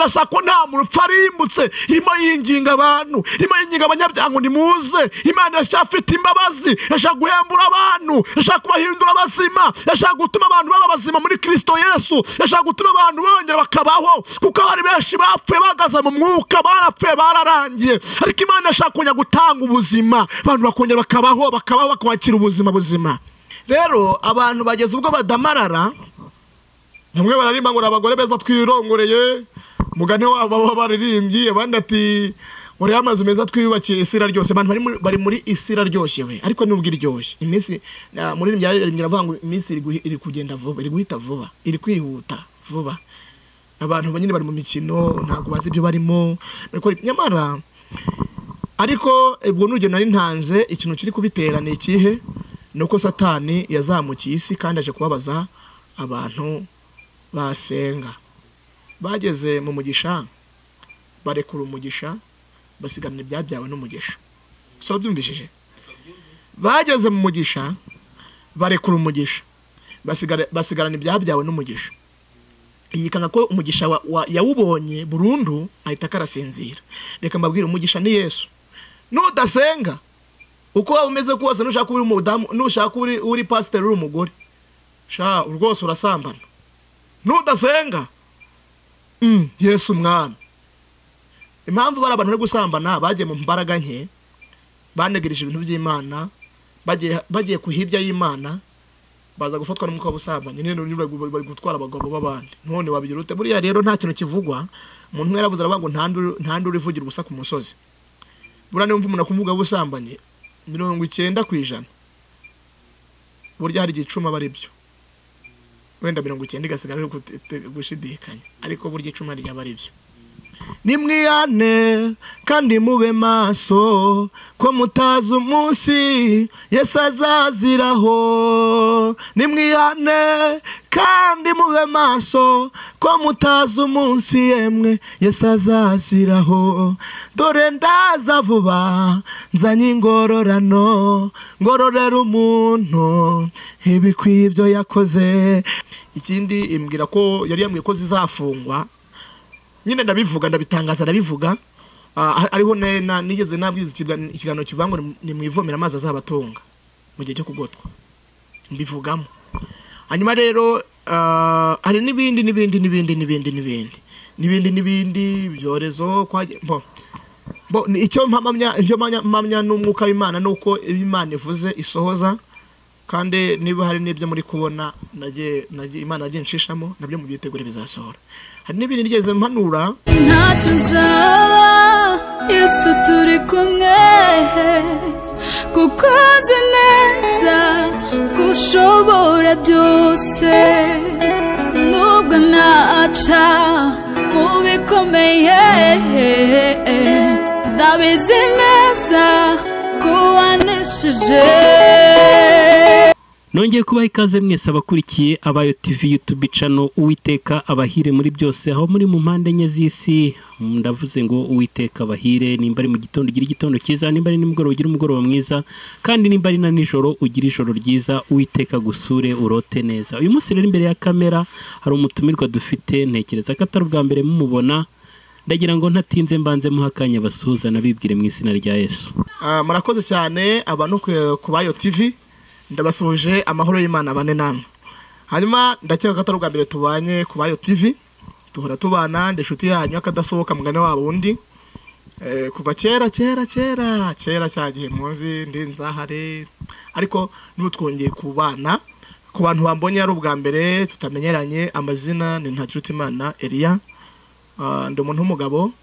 irashaka ko nta muntu upfa arimbutse. Irimo yinginga abantu, irimo yinginga abanyabyaha ngo nimuze. Imana iracyafite imbabazi, irashaka guhembura abantu, irashaka kubahindura abazima, irashaka gutuma abantu baba bazima muri Kristo Yesu, irashaka gutuma abantu bongera bakabaho, kuko hari benshi bapfuye bagaza mu mwuka, barapfuye bararangiye. Ariko Imana irashaka kongera gutanga ubuzima, abantu bakongera bakabaho, bakabaho bakwakira ubuzima buzima. Rero abantu bageze ubwo badamarara, bamwe bararimba ngo abagore beza twirongoreye, mugane wabo baririmbyi, abandi ati uri amazu meza twiyubakiye, isi iraryoshye. Abantu bari muri isi iraryoshye we, ariko nubwo iryoshye iminsi muri rimwe iravuga ngo iminsi iri kugenda vuba, iri guhita vuba, iri kwihuta vuba. Abantu nyine bari mu mikino, ntabwo bazi ibyo barimo, nyamara ariko ubwo n'urugero nari ntanze, ikintu kiri kubitera ni ikihe? Nuko Satani yazamukiye isi kandi aje kubabaza abantu basenga. Bageze mu mugisha barekura umugisha, basigarana ibyabyawe n'umugisha. So byumvishije? Bageze mu mugisha barekura umugisha, basigarana ibyabyawe n'umugisha. Yikanga ko umugisha yawubonye burundu, ahita karasinzira. Reka mbabwire, umugisha ni Yesu. Nudasenga uko waba umeze kose, nushaka uri umudamu, nushaka uri pastor, uri umugore, sha rwose urasambana. Nudasenga Yesu umwami. Impamvu bari abantu bari gusambana, bagiye mu mbaraga nke, banegereje ibintu by'Imana, bagiye ku hirya y'Imana, baza gufatwa n'umwuka w'ubusambanyi, none bari gutwara abagabo b'abandi. None wabigira ute? Buriya rero nta kintu kivugwa. Umuntu umwe yaravuze aravuga ngo nta nduru ivugira ubusa ku musozi. Buriya niba umuntu akumvuga ubusambanyi 90%, burya hari igicuma bari byo, wenda 90 igasigara gushidikanya, ariko burya icuma ryaba ari byo. Nimwiyane kandi mube maso, ko mutazi umunsi Yesu azaziraho. Nimwiyane kandi mube maso, ko mutazi umunsi yemwe Yesu azaziraho. Dore ndaza vuba nzanye ingororano, ngororera umuntu ibikwiye ibyo yakoze. Ikindi imbwira ko yari yambwiye ko zizafungwa nyine, ndabivuga, ndabitangaza, ndabivuga. Ariho nigeze nabwiza ikiganiro kivuga ngo ni mwivomera amazi azabatunga mu gihe cyo kugotwa, mbivugamo. Hanyuma rero hari n'ibindi n'ibindi n'ibindi n'ibindi n'ibindi n'ibindi n'ibindi byorezo. Icyo mpamya n'umwuka w'Imana nuko Imana ivuze isohoza, kandi niba hari n'ibyo muri kubona Imana yagiye nshishamo, nabyo mubyitegure bizasohora. Hari n'ibindi nigeze mpanura. Ntacyo uzaba Yesu turi kumwe, kuko azi neza ko ushobora byose. Nubwo naca mu bikomeye, ndabizi neza ko wanesheje. Nongeye kubaha ikaze mwese abakurikiye Abayo TV YouTube channel. Uwiteka abahire muri byose aho muri mu mpande enye z'isi. Ndavuze ngo Uwiteka abahire, nimba ari mu gitondo ugira igitondo cyiza, nimba ari nimugoroba ugira umugoroba mwiza, kandi nimba ari na nijoro ugira ijoro ryiza. Uwiteka gusure urote neza. Uyu munsi rero imbere ya kamera hari umutumirwa dufite, ntekereza ko atari ubwa mbere mumubona. Ndagira ngo ntatinze mbanze muhakanya basuhuza nabibwire mu izina rya Yesu. Murakoze cyane abantu ku Bayo TV. Ndabasuhuje, amahoro y'Imana bane namwe. Hanyuma ndakeka ko atari ubwa mbere tubanye ku Bayo TV, duhora tubana, ndi inshuti yanyu akadasohoka mugane wabo undi. Kuva kera kera kera kera cyagihe muzi ndi nzahare, ariko n'ubu twongeye kubana. Ku bantu bambonye ari ubwa mbere tutamenyeranye, amazina ni Ntakirutimana Elia. Ndi umuntu w'umugabo,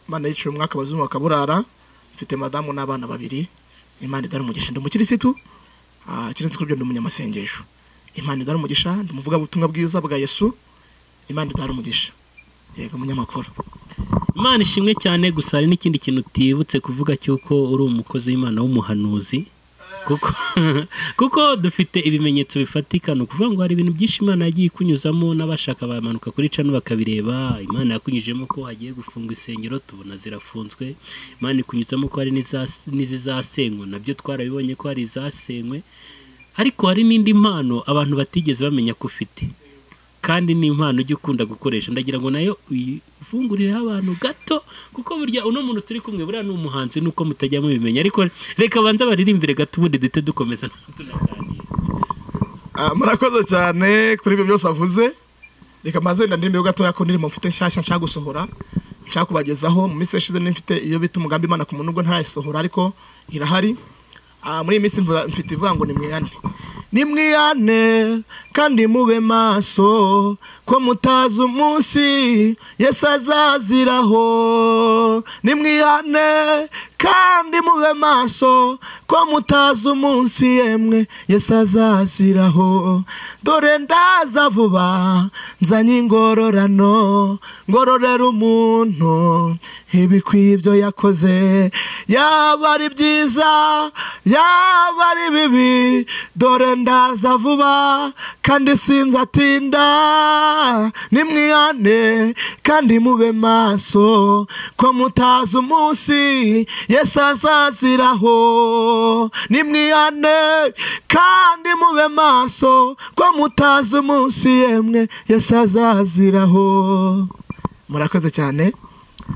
Imana yiciye umwaka abazungu bakaburara, mfite madamu n'abana babiri. Imana idara umugisha, ndi umukirisitu. Kirenze kuri ibyo ndi umunyamasengesho. Imana idara umugisha, ndi umuvugabutumwa bwiza bwa Yesu. Imana idara umugisha. Yego munyamakuru. Imana ishimwe cyane. Gusa hari n'ikindi kintu utibutse kuvuga cyuko uri umukozi w'Imana w'umuhanuzi, kuko dufite ibimenyetso bifatika. Ni ukuvuga ngo hari ibintu byinshi Imana yagiye ikunyuzamo, n'abashaka bamanuka kuri cano bakabireba. Imana yakunyujemo ko hagiye gufunga insengero, tubona zirafunzwe. Imana ikunyuzamo ko hari n'izizasenywe, nabyo twarabibonye ko hari izasenywe. Ariko hari n'indi mpano abantu batigeze bamenya ko ufite. Kandi ni impano ujya ukunda gukoresha, ndagira ngo nayo uyifungurireho abantu gato, kuko burya uno muntu turi kumwe buriya ni umuhanzi nuko mutajya mubimenya, ariko reka banza baririmbire gato ubundi duhite dukomeza tunaganira. Murakoze cyane kuri ibyo byose avuze. Reka maze wenda ndirimbe gatoya ko ndirimbo mfite nshyashya nshaka gusohora, nshaka kubagezaho. Mu minsi yashize mfite iyo bita umugambi Imana ku muntu, ubwo ntayisohora ariko irahari. Muri iyi minsi mfite ivuga ngo nimwiyane, nimwiyane kandi mube maso, ko mutazi umunsi Yesu azaziraho. Nimwiyane kandi mube maso, ko mutazi umunsi yemwe Yesu azaziraho. Dore ndaza vuba nzanye ingororano, ngororera umuntu ibikwiye ibyo yakoze. Yaba ari byiza yaba ari bibi, dore ndaza vuba kandi sinzatinda. Nimwiyane kandi mube maso, ko mutazi umunsi Yesu azaziraho. Nimwiyane kandi mube maso, ko mutazi umunsi yemwe Yesu azaziraho. Murakoze cyane.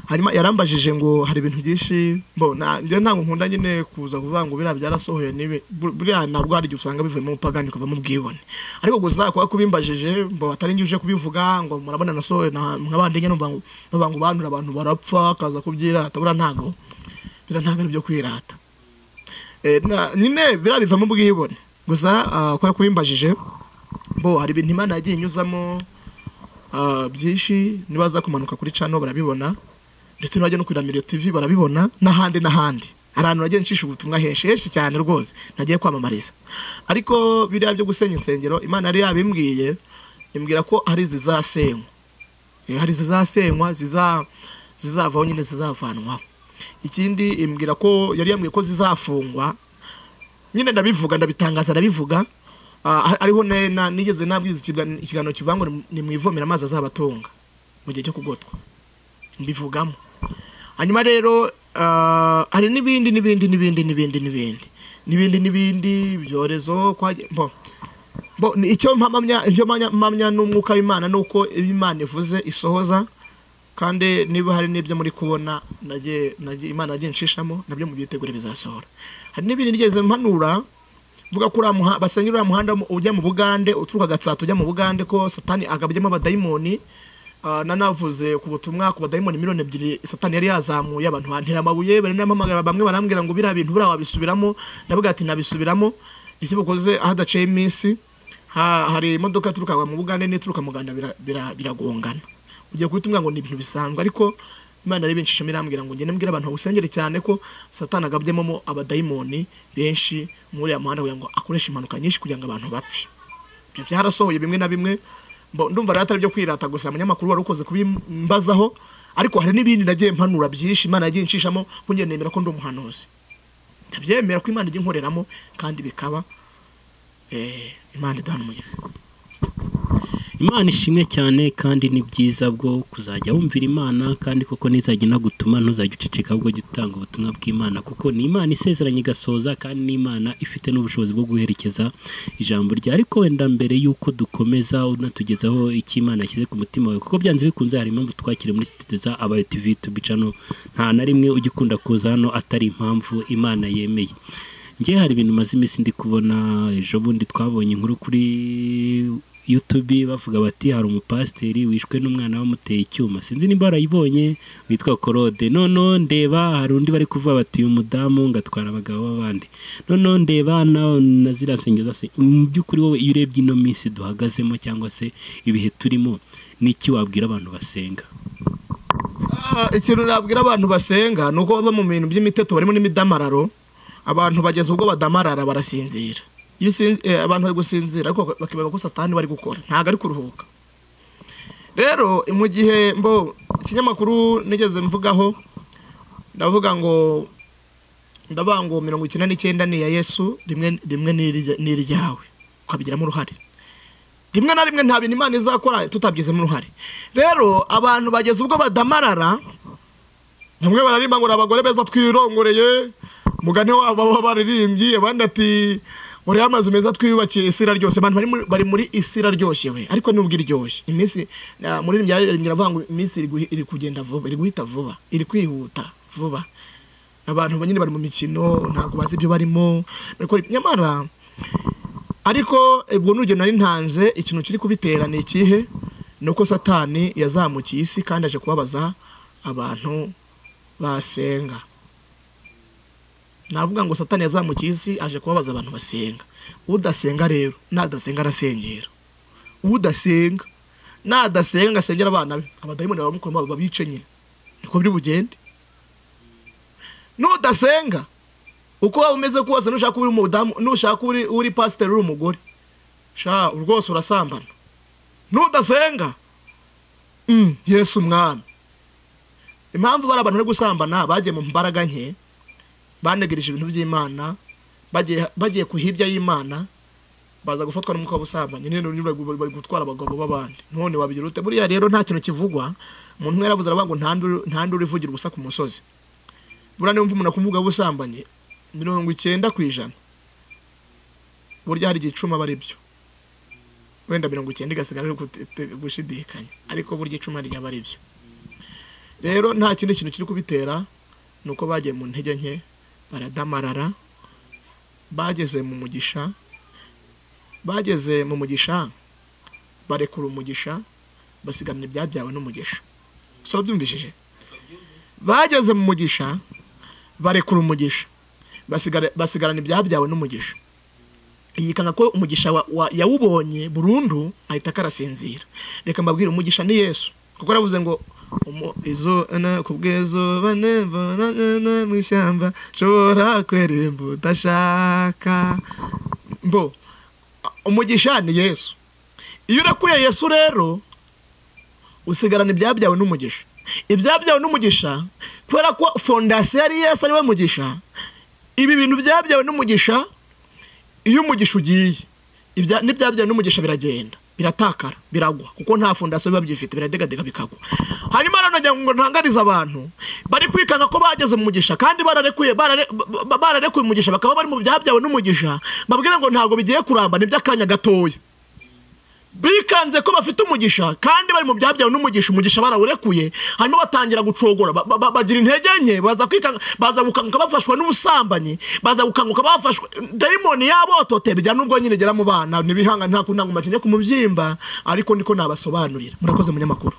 Hanyuma yarambajije ngo hari ibintu byinshi mbona njye ntabwo nkunda nyine kuza kuvuga ngo biriya byarasohoye nibi, buriya ntabwo hari igihe usanga bivuyemo umupagani ukavamo ubwibone, ariko gusa kuba kubimbajije mbo atari njye uje kubivuga ngo murabona nasohoye nk'abandi nyine numva ngo bavuga ngo banura abantu barapfa akaza kubyirata, buriya ntabwo biriya ntabwo ari ibyo kwirata. Nyine biriya bivamo ubwibone. Gusa kuba kubimbajije mbo hari ibintu Imana yagiye inyuzamo byinshi, nibaza kumanuka kuri channel barabibona, ndetse n'abajya no kuri Ramiro TV barabibona, n'ahandi n'ahandi. Hari ahantu nagiye ncisha ubutumwa henshi henshi cyane rwose nagiye kwamamariza. Ariko biriya byo gusenya insengero Imana yari yabimbwiye, imbwira ko hari zizasenywa, hari zizasenywa, zizavaho nyine, zizavanwaho. Ikindi imbwira ko yari yambwiye ko zizafungwa nyine, ndabivuga ndabitangaza ndabivuga. Ariho nigeze nabwiza ikiganiro kivuga ngo nimwivomera amazi azabatunga mu gihe cyo kugotwa, mbivugamo. Hanyuma rero hari n'ibindi n'ibindi n'ibindi n'ibindi n'ibindi n'ibindi n'ibindi byorezo icyo mpamya, icyo mpamya n'umwuka w'Imana nuko Imana ivuze isohoza, kandi niba hari n'ibyo muri kubona nagiye Imana yagiye nshishamo nabyo mu byitegure bizasohora. Hari n'ibindi nigeze mpanura vuga ko basenyera uriya muhanda ujya mu Bugande uturuka Gatsata ujya mu Bugande, ko Satani agabyemo abadayimoni. Nanavuze ku butumwa ku badayimoni 2 miliyoni Satani yari yazamuye, abantu bantera amabuye baranamamagara, bamwe barambwira ngo biriya bintu buriya wabisubiramo, ndavuga ati nabisubiramo. Icyo bukoze ahadaciye iminsi hari imodoka ituruka mu Bugande n'ituruka mu Rwanda biragongana. Ugiye kubitumwa ngo ni ibintu bisanzwe, ariko Imana yari binshishamo irambwira ngo ngende mbwira abantu bagusengere cyane ko Satani agabyemo abadayimoni benshi muri uriya muhanda kugira ngo akoreshe impanuka nyinshi kugira ngo abantu bapfe. Ibyo byarasohoye bimwe na bimwe. Ndumva rero atari byo kwirata gusa, umunyamakuru wari ukoze kubimbazaho, ariko hari n'ibindi nagiye mpanura byinshi Imana yagiye inshishamo, ngiye nemera ko ndi umuhanuzi, ndabyemera ko Imana ijya inkoreramo kandi bikaba. Imana iduhana umugisha. Imana ishimwe cyane, kandi ni byiza bwo kuzajya wumvira Imana, kandi koko nizajya inagutuma ntuzajya uceceka, ahubwo jya utanga ubutumwa bw'Imana, kuko ni Imana isezeranye igasoza, kandi ni Imana ifite n'ubushobozi bwo guherekeza ijambo rye. Ariko wenda mbere y'uko dukomeza unatugezaho icyo Imana yashyize ku mutima wawe, kuko byanze bikunze hari impamvu twakiriye muri studio za Abayo TV tubicano, nta na rimwe ujya ukunda kuza hano atari impamvu Imana yemeye. Njye hari ibintu maze iminsi ndi kubona. Ejo bundi twabonye inkuru kuri YouTube bavuga bati hari umupasiteri wishwe n'umwana wamuteye icyuma, sinzi nimba warayibonye, witwa Korode. Noneho ndeba hari undi bari kuvuga bati uyu mudamu ngatwara abagabo b'abandi. Noneho ndeba na ziriya nsengero zose. Mu by'ukuri wowe iyo urebye ino minsi duhagazemo cyangwa se ibihe turimo, n'iki wabwira abantu basenga? Ikintu nabwira abantu basenga ni uko baba mu bintu by'imiteto barimo n'imidamararo. Abantu bageze ubwo badamarara barasinzira. Iyo abantu bari gusinzira ariko bakibaza ko Satani bari gukora, ntabwo ari kuruhuka. Rero mu gihe mbo ikinyamakuru nigeze mvugaho, ndavuga ngo ndavuga ngo 99 ni iya Yesu, rimwe ni iryawe, ukabigiramo uruhare. Rimwe na rimwe nta bintu Imana izakora tutabyizemo uruhare. Rero abantu bageze ubwo badamarara, bamwe bararimba ngo abagore beza twirongoreye, mugane wabo baririmbyi, abandi ati Uriya amazu meza twiyubakiye, isi iraryoshye. Abantu bari muri isi iraryoshye we, ariko nubwo iryoshye iminsi muri iravuga ngo iminsi iri kugenda vuba, iri guhita vuba, iri kwihuta vuba. Abantu nyine bari mu mikino, ntabwo bazi ibyo barimo nyamara. Ariko ubwo n'urugero nari ntanze, ikintu kiri kubitera ni ikihe? Ni uko Satani yazamukiye isi kandi aje kubabaza abantu basenga. Navuga ngo Satani yazamukiye isi aje kubabaza abantu basenga. Udasenga rero nadasenga arasengera. Udasenga nadasenga asengera abana be, abadayimoni bamukora babice nyine, niko biri bugende. Nudasenga uko waba umeze kose, nushaka uri umudamu, nushaka uri pastor, uri umugore, sha rwose urasambana nudasenga. Yesu umwami. Impamvu bari abantu bari gusambana, bagiye mu mbaraga nke, banegereje ibintu by'Imana, bagiye ku hirya y'Imana, baza gufatwa n'umwuka w'ubusambanyi, nyine bari gutwara abagabo b'abandi. None wabigira ute? Buriya rero nta kintu kivugwa. Umuntu umwe yaravuze aravuga ngo nta nduru ivugira ubusa ku musozi. Buriya niba umuntu akumvuga ubusambanyi 90%, burya hari igicuma aba ari byo, wenda 90 igasigara ari gushidikanya, ariko burya icuma ryaba ari byo. Rero nta kindi kintu kiri kubitera, nuko bagiye mu ntege nke, baradamarara, bageze mu mugisha, barekura umugisha, basigarana ibyabyawe n'umugisha. So byumvishije? Bageze mu mugisha, barekura umugisha, basigarana ibyabyawe n'umugisha. Yikanga ko umugisha yawubonye burundu, ahita karasinzira. Reka mbabwire, umugisha ni Yesu, kuko aravuze ngo izo na kubwezo bane bana mu ishyamba shobora kwera imbuto ashaka. Mbo umugisha ni Yesu. Iyo urekuye Yesu rero usigarana ibyabyawe n'umugisha. Ibyabyawe n'umugisha, kubera ko fondasiyo ari Yesu, ari we mugisha. Ibi bintu byabyawe n'umugisha, iyo umugisha ugiye, n'ibyabyawe n'umugisha biragenda, biratakara, biragwa, kuko nta fondasiyo biba byifite, biradegadega bikagwa. Hanyuma rero nagira ngo ntangarize abantu bari kwikanga ko bageze mu mugisha kandi bararekuye umugisha, bakaba bari mu byabyawe n'umugisha, babwira ngo ntabwo bigiye kuramba, ni by'akanya gatoya. Bikanze ko bafite umugisha kandi bari mu byabyawe n'umugisha, umugisha barawurekuye, hanyuma batangira gucogora, bagira intege nke, baza kwikanga, baza gukanguka bafashwa n'ubusambanyi, baza gukanguka bafashwa dayimoni yabotote, bijya nubwo nyine gera mu bana nibihanga, nta kunanga makinye ku mubyimba, ariko niko nabasobanurira. Murakoze munyamakuru.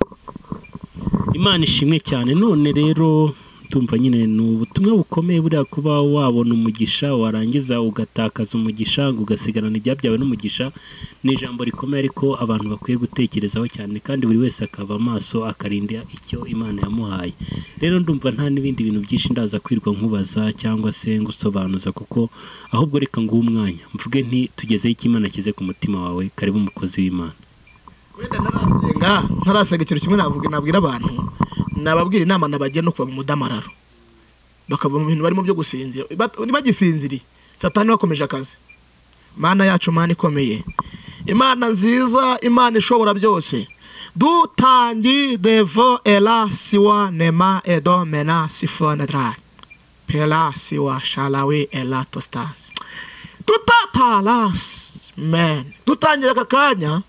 Imana ishimwe cyane. None rero tumva nyine ni ubutumwa bukomeye buriya, kuba wabona umugisha warangiza ugatakaza umugisha ngo ugasigarana ibyabyawe n'umugisha, ni ijambo rikomeye ariko abantu bakwiye gutekerezaho cyane, kandi buri wese akaba amaso akarinda icyo Imana yamuhaye. Rero ndumva nta n'ibindi bintu byinshi ndaza kwirwa nkubaza cyangwa se ngusobanuza, kuko ahubwo reka nguhe umwanya mvuge nti tugezeho icyo Imana kize ku mutima wawe. Karibu umukozi w'Imana. Wenda ntarasenga ikintu kimwe navuga, nabwira abantu, nababwira inama nabagira no kuva mu mudamararo, bakava mu bintu barimo byo gusinzira. Bagisinziriye Satani wakomeje akazi. Mana yacu, Mana ikomeye, Imana nziza, Imana ishobora byose, dutangi devo ela siwa nema edo mena sifone dra pela siwa shalawi ela tostas tutatalas men. Dutangira aka kanya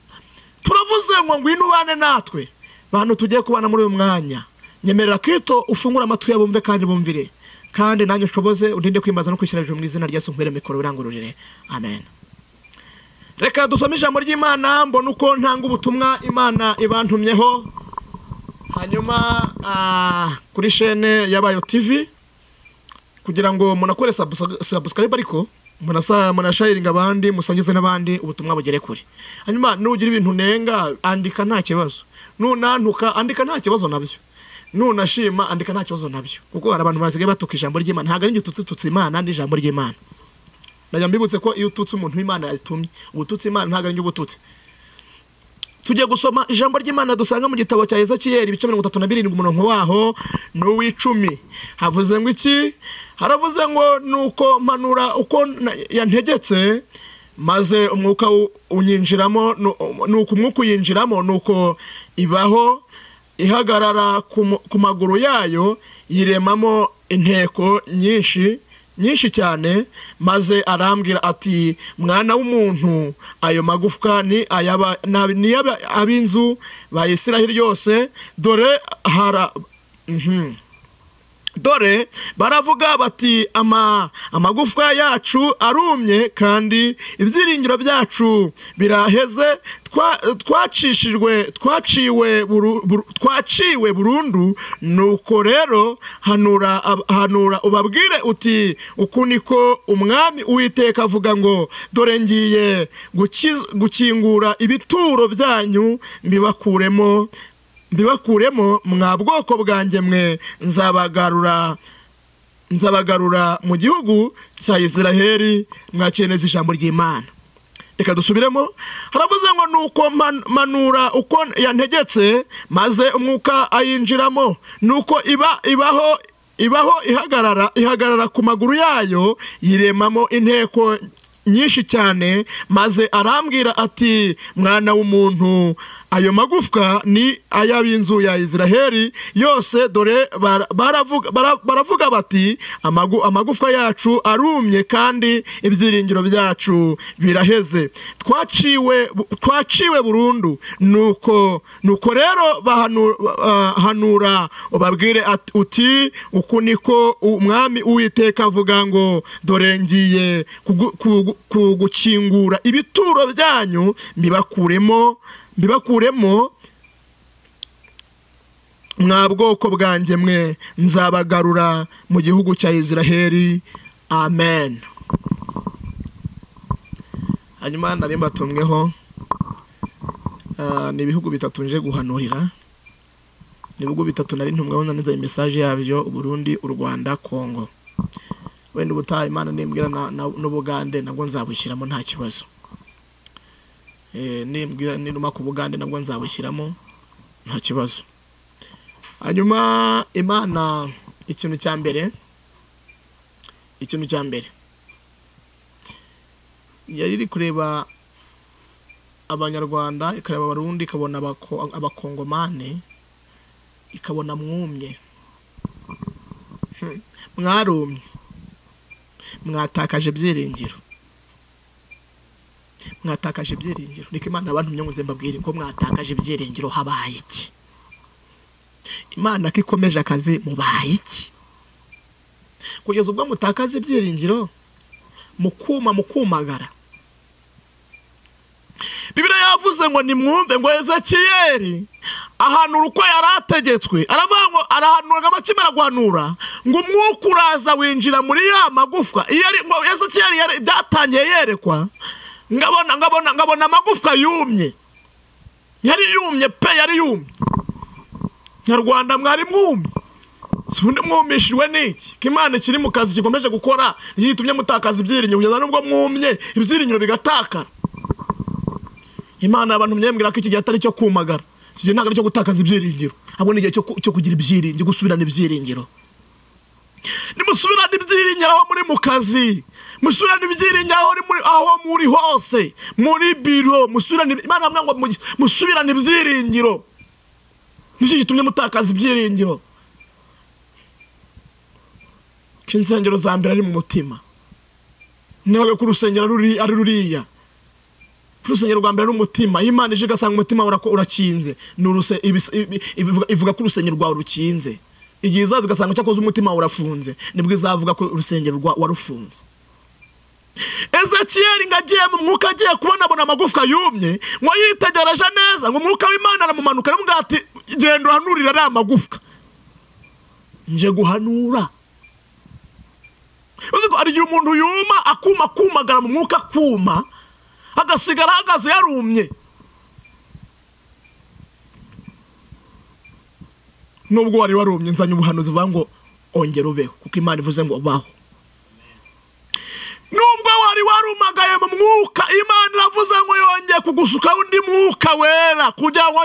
turavuze ngo ngwino ubane natwe, bantu tugiye kubana muri uyu mwanya. Nyemerera Kristo ufungura amatwi yabumve kandi bumvire, kandi nanjye ushoboze undinde kwimbaza no kwishyira hejuru mu izina rya Yesu, nkwere mikoro birangururire. Amen. Reka dusome ijambo ry'Imana, mbone uko ntanga ubutumwa Imana ibantumyeho. Hanyuma kuri chaîne y'Abayo TV, kugira ngo munakore subscribe, ariko munasharinga abandi, musangize n'abandi, ubutumwa bugere kure. Hanyuma nugira ibintu nenga andika nta kibazo, nunantuka andika nta kibazo nabyo, nunashima andika nta kibazo nabyo, kuko hari abantu basigaye batuka ijambo ry'Imana. Ntabwo ari njye tutse Imana, ndi ijambo ry'Imana. Najya mbibutse ko iyo ututse umuntu w'Imana yatumye, ubututse Imana, ntabwo ari njye ubututse. Tugiye gusoma ijambo ry'Imana dusanga mu gitabo cya Ezekiyeli ibice 37 umurongo waho n'uw'icumi. Havuze ngo iki? Haravuze ngo nuko mpanura uko yantegetse, maze umwuka unyinjiramo, nuko umwuka uyinjiramo, nuko ibaho ihagarara ku maguru yayo, yiremamo inteko nyinshi nyinshi cyane. Maze arambwira ati mwana w'umuntu, ayo magufwa ni ab'inzu ba Isiraheli yose. Dore dore baravuga bati amagufwa yacu arumye kandi ibyiringiro byacu biraheze, twaciwe burundu. Nuko rero hanura ubabwire uti uku niko umwami Uwiteka avuga ngo dore ngiye gukingura ibituro byanyu mbibakuremo mwa bwoko bwanjye mwe, nzabagarura mu gihugu cya Isiraheli. Mwakeneza ijambo ry'Imana. Reka dusubiremo. Haravuze ngo nuko manura uko yantegetse, maze umwuka ayinjiramo, nuko ibaho ihagarara ku maguru yayo, yiremamo inteko nyinshi cyane. Maze arambwira ati mwana w'umuntu, ayo magufwa ni ay'ab'inzu ya Isiraheli yose. Dore baravuga bati amagufwa yacu arumye kandi ibyiringiro byacu biraheze, twaciwe burundu. Nuko rero hanura ubabwire uti uku niko umwami Uwiteka avuga ngo dore ngiye kugukingura ibituro byanyu mbibakuremo mwa bwoko bwanjye mwe, nzabagarura mu gihugu cya Isiraheli. Amen. Hanyuma nari mbatumweho ni ibihugu bitatu nje guhanurira. Ni ibihugu bitatu nari ntumweho, nanze message yabyo: Burundi, u Rwanda, Kongo. Wenda ubutaha Imana nimbwira n'Ubugande nabwo nzabushyiramo nta kibazo. Nimbwira ninuma ku Bugande nabwo nzabushyiramo nta kibazo. Hanyuma Imana ikintu cya mbere yari iri kureba Abanyarwanda, ikareba Abarundi, ikabona Abakongomane, ikabona mwumye, mwarumye, mwatakaje ibyiringiro, mwatakaje ibyiringiro. Niko Imana abantu nze mbabwire ko mwatakaje ibyiringiro. Habaye iki? Imana ko ikomeje akazi, mubaye iki? Kugeza ubwo mutakaza ibyiringiro, mukuma mukumagara. Bibiliya yavuze ngo nimwumve ngo Ezekiyeli ahanura uko yarategetswe, aravuga ngo arahanura amakimara guhanura ngo umwuka uraza winjira muri ya magufwa. Iyo ari ngo Ezekiyeli byatangiye yerekwa, ngabona amagufwa yumye, yari yumye pe, yari yumye. Nyarwanda mwari mwumye, ubundi mwumishijwe n'iki? Ko Imana kiri mu kazi gikomeje gukora, yitumye mutakaza ibyiringiro kugeza nubwo mwumye ibyiringiro bigatakara. Imana abantu myembwira ko iki gihe atari cyo kumagara, iki gihe ntabwo ari cyo gutakaza ibyiringiro, ahubwo ni igihe cyo kugira ibyiringiro, gusubirana ibyiringiro. Nimusubirane ibyiringiro aho muri mu kazi, musubirane ibyiringiro aho muri hose, muri biro, musubirane. Imana ngo musubirane ibyiringiro. Niki gitumye mutakaza ibyiringiro? Ko insengero za mbere ari mu mutima, ntabwo ku rusengero ari ruriya. Urusengero rwa mbere n'umutima. Imana ije igasanga umutima urakinze, ivuga ko urusengero rwawe rukinze. Igihe izaza igasanga cyakoze umutima urafunze, nibwo izavuga ko urusengero rwawe warufunze. Ezekiyeli ngo agiye mu mwuka, agiye kubonabona amagufwa yumye, ngo yitegereje neza, ngo umwuka w'Imana aramumanuka aramubwira ati genda uhanurire ariya magufwa, nje guhanura. Uzi ko hari igihe umuntu yuma akuma kumagara mu mwuka, akuma agasigara ahagaze yarumye. Nubwo wari warumye, nzanye ubuhanuzi buvuga ngo ongera ubeho, kuko Imana ivuze ngo baho. Nubwo wari warumagaye mu mwuka, Imana iravuze ngo yongeye kugusuka undi mwuka wera kugira ngo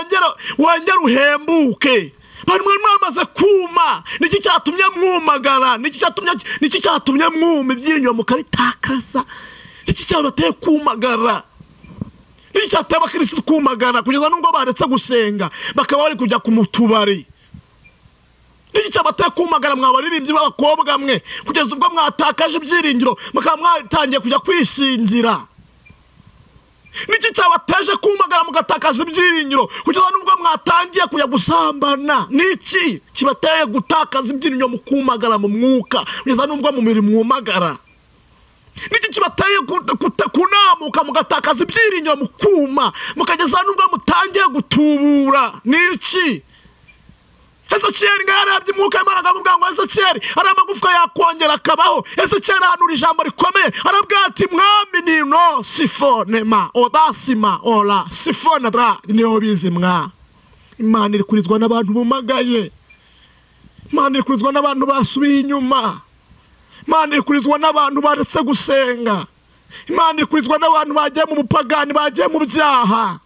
wongere uhembuke. Bari mwamaze kuma. Niki cyatumye mwumagara? Niki cyatumye mwuma ibyiringiro mukabitakaza? Niki cyabateye kumagara? Niki cyateye abakristo kumagara kugeza nubwo baretse gusenga bakaba bari kujya ku mutubari? Niki cyabateye kumagara mwabaririmbyi b'abakobwa mwe kugeza ubwo mwatakaje ibyiringiro mukaba mwatangiye kujya kwishingira? Niki cyabateje kumagara mugatakaza ibyiringiro kugeza n'ubwo mwatangiye kujya gusambana? Niki kibateye gutakaza ibyiringiro mukumagara mu mwuka kugeza n'ubwo mu mubiri mwumagara? Niki kibateye kunamuka mugatakaza ibyiringiro mukuma mukageza n'ubwo mutangiye gutubura? Niki? Ezekiyeli nga yarebye umwuka w'Imana akamubwira ngo Ezekiyeli ari amagufwa yakongera akabaho. Ezekiyeli ahanura ijambo rikomeye, arabwira ati mwami nino sifonema odasima ola sifonadra niyo bizi mwa. Imana iri kurizwa n'abantu bumagaye, Imana iri kurizwa n'abantu basubiye inyuma, Imana iri kurizwa n'abantu baretse gusenga, Imana iri kurizwa n'abantu bagiye mu bupagani, bagiye mu byaha,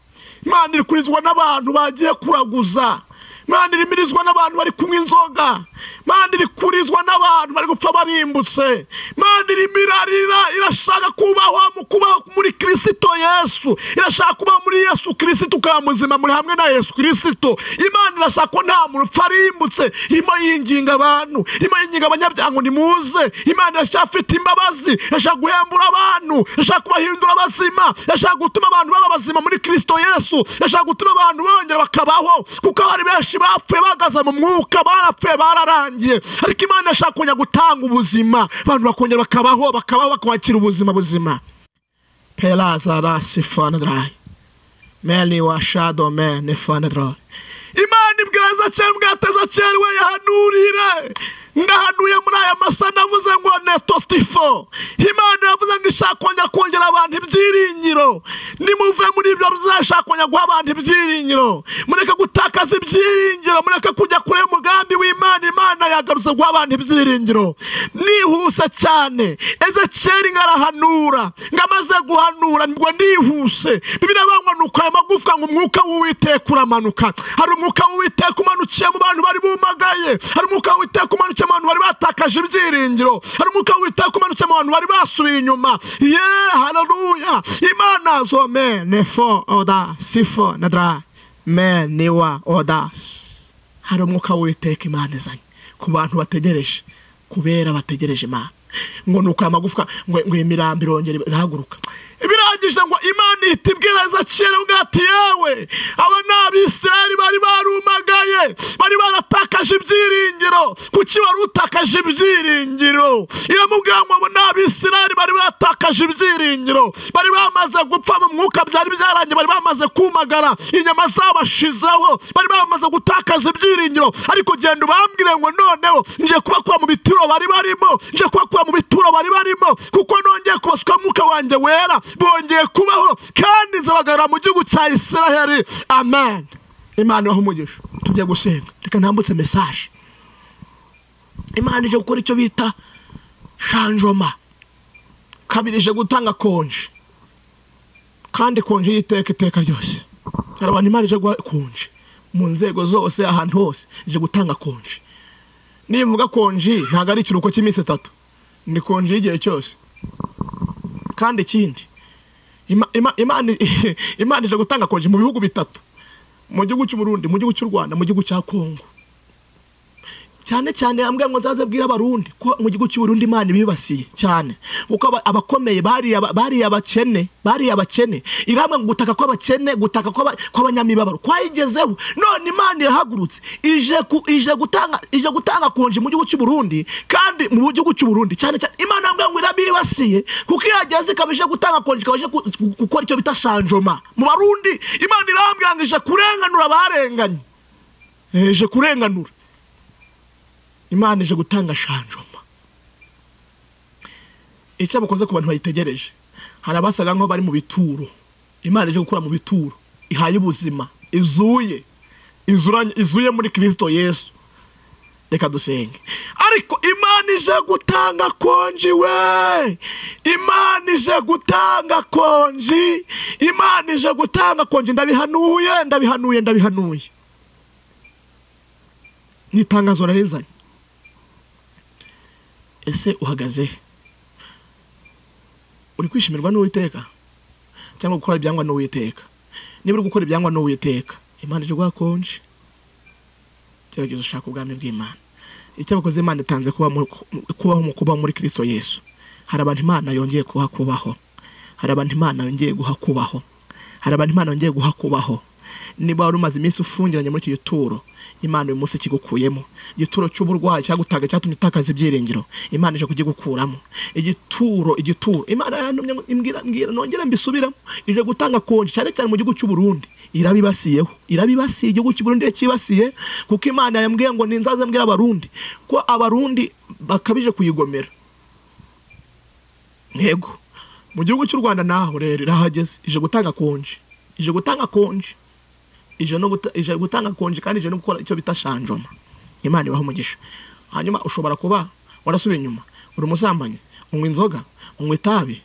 Imana iri kurizwa n'abantu bagiye kuraguza, Imana irimirizwa n'abantu bari kunywa inzoga, Imana iri kurizwa n'abantu bari gupfa barimbutse, Imana irimirarira irashaka kubaho mu kubaho muri Kristo Yesu, irashaka kubaho muri Yesu Kristo ukaba muzima muri hamwe na Yesu Kristo. Imana irashaka ko nta muntu upfa arimbutse, irimo yinginga abantu, irimo yinginga abanyabyaha ngo nimuze. Imana iracyafite imbabazi, irashaka guhembura abantu, irashaka kubahindura abazima, irashaka gutuma abantu baba bazima muri Kristo Yesu, irashaka gutuma abantu bongera bakabaho, kuko hari benshi bapfuye bagaza mu mwuka, barapfuye bararangiye, ariko Imana irashaka kongera gutanga ubuzima, abantu bakongera bakabaho, bakabaho bakakira ubuzima buzima. Pelazara sifanadrai meli wa shado men fanadrai. Imana ibwira Ezekiyeli mbwira Ezekiyeli we yahanurire, ndahanuye muri aya masa navuze ngo netostifo. Imana yavuze ngo ishaka kongera kongera abantu ibyiringiro, nimuve muri ibyo bizashaka kongera guha abantu ibyiringiro, mureke gutakaza ibyiringiro, mureke kujya kure y'umugambi w'Imana. Imana yagarutse guha abantu ibyiringiro nihuse cyane. Ezekiyeli ngarahanura, ngamaze guhanura ngo nihuse, Bibiliya bangwa nuko aya magufwa ngo umwuka w'Uwiteka uramanuka. Hari umwuka w'Uwiteka umanukiye mu bantu bari bumagaye, hari umwuka w'Uwiteka umanukiye mu bantu bari batakaje ibyiringiro, hari umwuka w'Uwiteka umanukiye mu bantu bari basubiye inyuma. Ye haleluya. Imana zome nefo oda sifo nadra me niwa odas. Hari umwuka w'Uwiteka Imana izanye ku bantu bategereje, kubera bategereje Imana. Ngo nuko amagufwa ngo imirambi irongera irahaguruka. Birangije ngo Imana itibwira Ezekiyeli ngo ati yewe aba ni Abisirayeli bari barumagaye, bari baratakaje ibyiringiro. Kuki wari utakaje ibyiringiro? Iramubwira ngo abo ni Abisirayeli bari batakaje ibyiringiro, bari bamaze gupfa mu mwuka, byari byarangiye, bari bamaze kumagara, inyama zabashizeho, bari bamaze gutakaza ibyiringiro. Ariko genda ubambwire ngo noneho ngiye kubakura mu bituro bari barimo, ngiye kubakura mu bituro bari barimo, kuko nongeye kubasuka mwuka wanjye wera, bongeye kubaho kandi nzabagarura mu gihugu cya Isiraheli. Amen. Imana ibahe umugisha. Tujye gusenga. Reka ntambutse message. Imana ije gukora icyo bita shanjoma. Kabiri ije gutanga konje, kandi konje y'iteka iteka ryose. Hari abantu Imana ije guha konje mu nzego zose, ahantu hose ije gutanga konje. Nivuga konje ntabwo ari ikiruhuko cy'iminsi 3, ni konje y'igihe cyose. Kandi ikindi, Imana ije gutanga konje mu bihugu 3, mu gihugu cy'u Burundi, mu gihugu cy'u Rwanda, mu gihugu cya Kongo. Cyane cyane ambwe ngo nzaze bwira abarundi ko mu gihugu cy'u Burundi Imana ibibasiye cyane, kuko abakomeye bari abakene, bari abakene. Iramwe ngo gutaka kw'abakene, gutaka kw'abanyamibabaro kwayigezeho. None Imana irahagurutse ije gutanga konje mu gihugu cy'u Burundi, kandi mu gihugu cy'u Burundi cyane cyane Imana ambwe ngo irabibasiye, kuko yageze ikabije gutanga konje, ikabije gukora icyo bita shanjoma mu Barundi. Imana irambwira ngo ije kurenganura abarenganye, ije kurenganura. Imana ije gutanga shanjoma. Icyo bakoze ku bantu bayitegereje, hari abasaga nkaho bari mu bituro. Imana ije gukura mu bituro, ihaye ubuzima, izuye, izuye muri Kristo Yesu. Reka dusenge. Ariko Imana ije gutanga konji we, Imana ije gutanga konji, Imana ije gutanga konji. Ndabihanuye, ndabihanuye, ndabihanuye. Ni itangazo narinzanye. Ese uhagaze uri kwishimirwa n'Uwiteka cyangwa gukora ibyangwa n'Uwiteka? Niba uri gukora ibyangwa n'Uwiteka, Imana ije guha konji. Gerageza ushaka ubwami bw'Imana. Icyo bakoze, Imana itanze kubaho mu kubaho muri Kristo Yesu. Hari abantu Imana yongeye kuha kubaho, hari abantu Imana yongeye guha kubaho, hari abantu Imana yongeye guha kubaho. Niba wari umaze iminsi ufungiranye muri iki gituro, Imana uyu munsi kigukuyemo. Igituro cy'uburwayi cyagutaga cyatumye utakaza ibyiringiro, Imana ije kugigukuramo. Igituro Imana yantumye imbwira nongere mbisubiramo, ije gutanga konji cyane cyane mu gihugu cy'u Burundi. Irabibasiyeho, irabibasiye igihugu cy'u Burundi cyibasiye, kuko Imana yambwiye ngo ninzaze mbwira abarundi ko abarundi bakabije kuyigomera. Yego, mu gihugu cy'u Rwanda naho rero irahageze, ije gutanga konji, ije gutanga konji, ije gutanga konji, kandi ije no gukora icyo bita shanjoma. Imana ibaho umugisha. Hanyuma ushobora kuba warasubiye inyuma, uri umusambanyi, unywa inzoga, unywa itabi,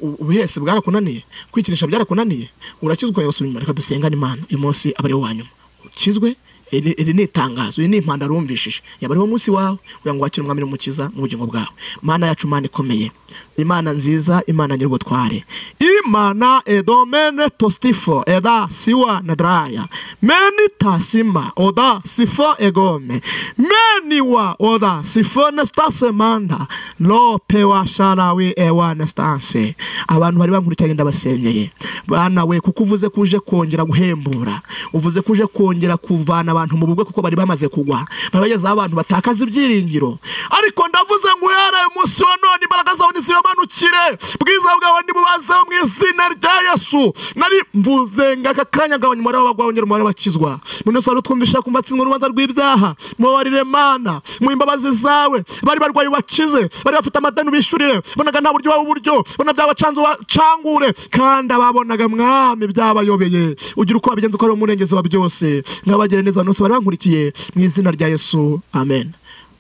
ubuhese bwarakunaniye, kwikinisha byarakunaniye, urakizwa ugasubira inyuma. Reka dusengane Imana uyu munsi aba ari wo wa nyuma ukizwe. Iri ni itangazo, iyi ni impanda rumvishije, yaba ari wo munsi wawe kugira ngo wakire umwami n'umukiza mu bugingo bwawe. Mana yacu, Mana ikomeye, Imana nziza, Imana nyir'ubutware, Imana edomene tostifo eda siwa nadraya meni tasima oda sifo egome meni wa oda sifo nestasemanda lo pewa sharawi ewa nestanse. Abantu bari bankurikiranye ndabasenyeye bana we, kuko uvuze kuje kongera guhembura, uvuze kuje kongera kuvana abantu mu bugwe, kuko bari bamaze kugwa, bari bageze abantu batakaza ibyiringiro. Ariko ndavuze ngo uhereye umunsi wa none imbaraga zawe nizibamanukire, bwiza bwawe nibubazeho mu izina rya Yesu. Nari mvuze ngo aka kanya gabanya umubare w'abagwa, wongera umubare w'abakizwa. Muri wese twumvisha kumva atsinzwe urubanza rw'ibyaha, mubabarire Mana mu imbabazi zawe. Bari barwaye bakize, bari bafite amadeni bishyurire, bonaga nta buryo uburyo, bona byabacanze bacangure, kandi ababonaga mwami byabayobeye, ugira uko wabigenza uko ari umurengezi wa byose. Ngabagire neza nose bari bankurikiye mu izina rya Yesu, amen.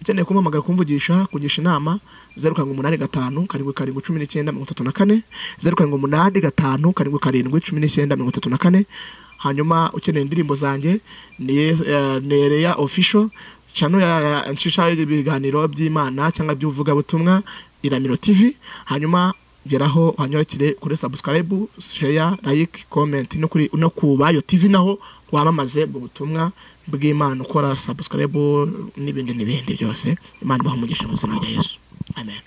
Ukeneye kumpamagara, kumvugisha, kugisha inama, 0785 77 19 34, 0785 77 19 34. Hanyuma ukeneye indirimbo zanjye ni Nereya Official channel ya nshisha ibiganiro by'Imana cyangwa by'uvugabutumwa, Iramiro TV. Hanyuma geraho hanyurakire kuri subscribe, share, like, comment no kuri no ku Bayo TV, naho wamamaze ubutumwa bw'Imana ukora subscribe n'ibindi n'ibindi byose. Imana ibahe umugisha mu izina rya Yesu, amen.